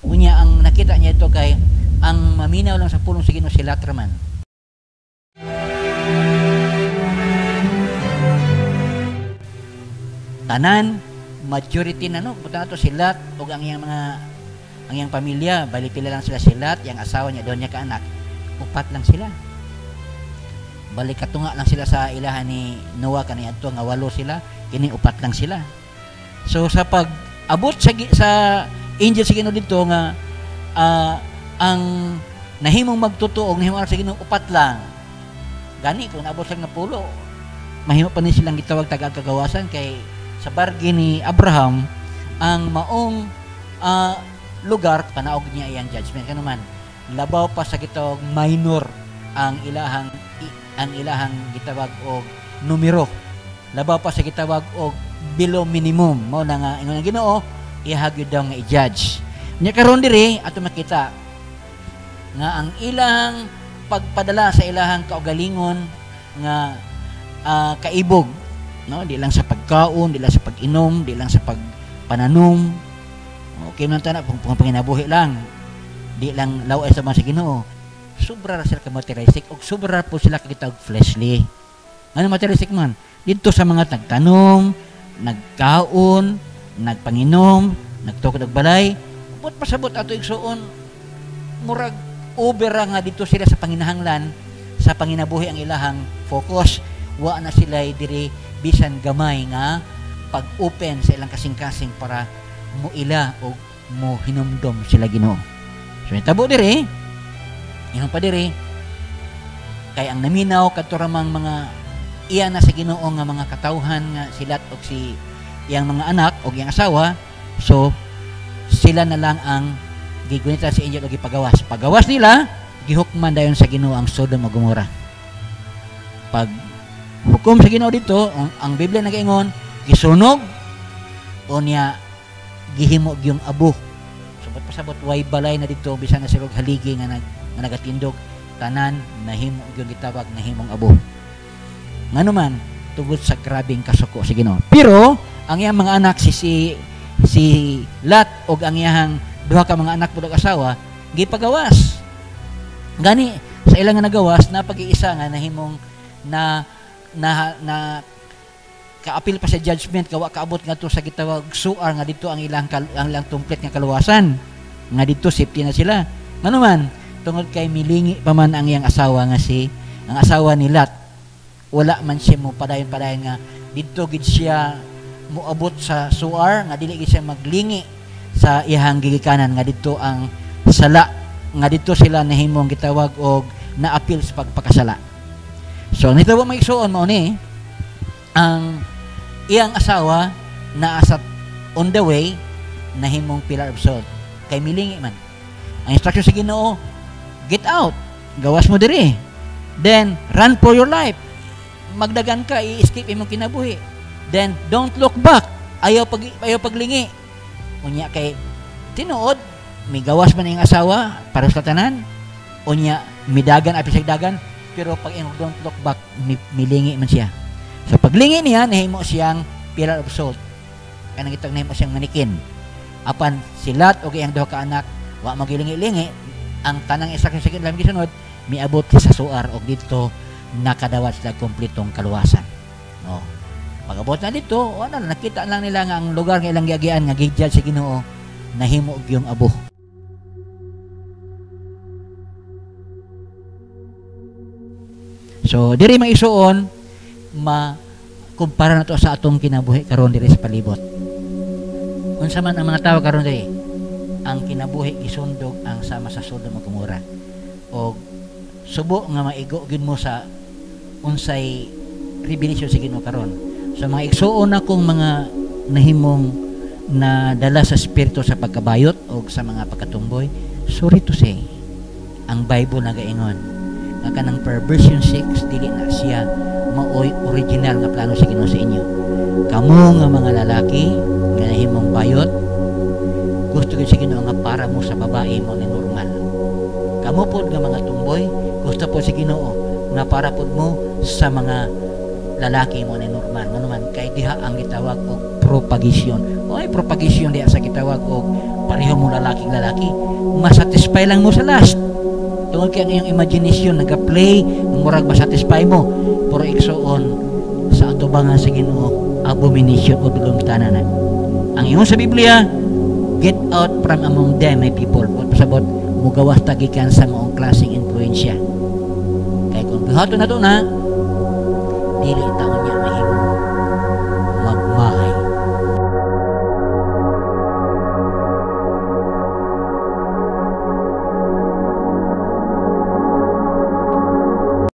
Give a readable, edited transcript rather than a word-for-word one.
Unya ang nakita niya ito kay ang maminaw lang sa pulong sa Ginoo si Lot raman. Tanan majority na no, buta nato si Lot ug ang iyang mga ang iyang pamilya, bali pila lang sila si Lot, iyang asawa niya, doon niya ka anak, upat lang sila. Balik katunga lang sila sa ilahan ni Noah kaniadto nga walo sila, kini upat lang sila. So sa pag-abot sa angel sa Ginoo didto nga ang nahimong magtotoo, nahimong sa Ginoo upat lang. Gani kung naabot sila nga pulo, mahimo pa ni silang gitawag taga kagawasan kay sa bargi ni Abraham ang maong lugar panaog niya iyang judgment kanuman labaw pa sa gitawag minor ang ilahang gitawag og numero, labaw pa sa gitawag og below minimum. Mao na nga ingon ang Ginoo iha gyud daw nga i-judge nya. Karon diri ato makita nga ang ilang pagpadala sa ilahang kaugalingon nga kaibog, no, di lang sa pagkaon, di lang sa pag-inom, di lang sa pagpananom. Okay man tana kung panginabuhi lang, di lang law sa mga sa Ginoo. Sobra ra sila ka materialistic og sobra po sila ka gitawag fleshly. Ano materialistic man? Didto sa mga nagtanom, nagkaon, nagpanginom, nagtukod og balay, but pasabot ato igsuon murag over nga didto sila sa panginahanglan, sa panginabuhi ang ilahang focus. Wa na sila diri bisan gamay nga pag-open sa ilang kasing-kasing para muila o mo hinumdom sila Ginoo. So itabo diri, ingon pa diri kay ang naminaw kadto ramang mga iya na sa Ginoo nga mga katawhan nga silat og si iyang mga anak og iyang asawa, so sila na lang ang gigunita sa angel og gipagawas. Pagawas nila, gihukman dayon sa Ginoo ang Sodom ug Gomora. Pag hukom sa Ginoo dito, ang Biblia nagaingon, gisunog o niya gihimo gyung abo. Sabot pasabot way balay na dito bisan na sila og haligi nga nagatindog, tanan nahimo gyung gitawag nahimong abo. Ngano man tungod sa grabeng kasuko sa Ginoo. Pero ang iyang mga anak si Lot og ang iyang duha ka mga anak pud og asawa gipagawas. Gani sa ilang nga nagawas napag-iisa nga nahimong na na na kaapil pa sa judgment kawa kaabot ngadto sa gitawag Suar nga didto ang ilang tumplet nga kaluwasan nga didto safety na sila. Ngano man tungod kay milingi pa man ang iyang asawa nga si ang asawa ni Lot, wala man siya mo padayon-padayon nga didto gid siya moabot sa Suar nga dili gid siya maglingi sa iyang gigikanan nga didto ang sala nga didto sila nahimong gitawag og naapil sa pagpakasala. So nito ba maigsuon mao ni ang iyang asawa naa sa on the way nahimong pillar of salt kay milingi man. Ang instruction sa Ginoo, get out, gawas mo diri, then run for your life, magdagan ka, i-escape imong kinabuhi, then don't look back, ayaw paglingi. Unya kay tinuod migawas man iyang asawa para sa tanan, unya midagan apil sa dagan, pero pag ingon don't look back, milingi man siya. So paglingi niya nahimo siyang pillar of salt. Kanang itag nahimo siyang manikin. Apan si Lot og iyang duha ka anak wa magilingi-lingi, ang tanang isa sa ilang gisunod miabot sa Suar og didto nakadawat sila kompletong kaluwasan. No. Pag-abot na dito, wala na, nakita lang nila nga ang lugar nga ilang giagian nga gi-judge sa Ginoo nahimo gyung abo. So diri maisuon ma kumpara na to sa atong kinabuhi karon diri sa palibot. Unsa man ang mga tawo karon diri, ang kinabuhi gisundog ang sama sa Sodom ug Gomora. Og subo nga maigo gyud mo sa unsay revelation sa Ginoo karon. So mga igsuon akong mga nahimong na dala sa espiritu sa pagkabayot o sa mga pagkatumboy, sorry to say, ang Bible nagaingon nga kanang perversion 6 dili na siya maoy original nga plano sa Ginoo sa inyo. Kamo nga mga lalaki nga nahimong bayot, gusto gyud sa Ginoo nga para mo sa babae mo ni normal. Kamo pod nga mga tumboy, gusto pod sa Ginoo nga para pod mo sa mga Lalaki mo ni normal. Ngano man? Kay diha ang gitawag og propagation. Oy, propagation diha sa gitawag og pareho mo lalaki lalaki. Masatisfy lang mo sa lust. Tungod kay ang iyong imagination nagaplay, murag masatisfy mo. Pero, igsuon, sa atubangan sa Ginoo, abomination o dulumtanan na. Ang ingon sa Biblia, "Get out from among them, my people." Buot pasabot, mugawas ta gikan sa maong klaseng influensya. Kay kung buhaton na to na, dili taon niya mahimo.